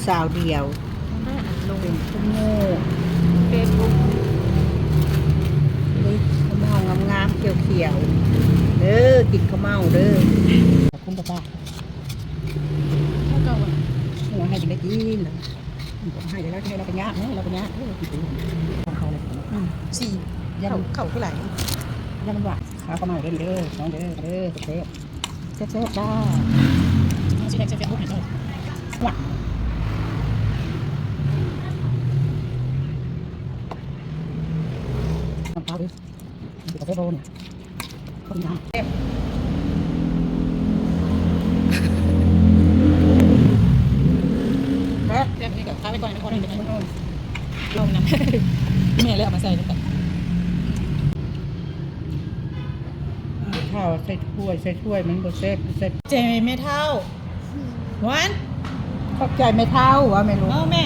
ສາວດຽວ ລົງເປັນຄົນໂງ່ ເຟສບຸກ ເອີຍ ເຂົ້າເມົາງາມໆ ຂຽວໆ ເດີ ກິນເຂົ້າເມົາເດີ ຄຸ້ມປາກ ເຂົາເຈົ້າວ່າ ຫົວໃຫ້ກິນໄດ້ກິນ ໃຫ້ແລ້ວ ໃຫ້ແລ້ວກໍຍາກເນາະ ແລ້ວກໍຍາກເດີ ກິນຂອງເຂົາເລີຍ ອືມ ສີ່ ເຂົ້າ ເຂົ້າຄືຫຼາຍ ຢ່າມັນຫວານ ເອົາເຂົ້າເມົາເດີ ເດີ ນ້ອງເດີ ເດີ ແຊບໆ ແຊບໆ ຈ້າ ຊິໄດ້ເຟສບຸກໃຫ້ເຈົ້າ ຫວານ ນ້ຳເຕົ້າເດີ ກາແຟໂດນ ຄົນງາມ ແຊບ ແຊບ ແຊບ ນີ້ກໍຄ້າງໄວ້ກ່ອນ ໃຫ້ມັນອ່ອນ ລອງນຳ ແມ່ເລີຍເອົາມາໃສ່ນຳກັນ ເຖົ້າໃສ່ຖ້ວຍ ໃສ່ຖ້ວຍມັນບໍ່ແຊບ ແຊບ ໃຈແມ່ເຖົ້າ ຫວານ ຂອບໃຈແມ່ເຖົ້າ ວ່າແມ່ລູກ ເອົາແມ່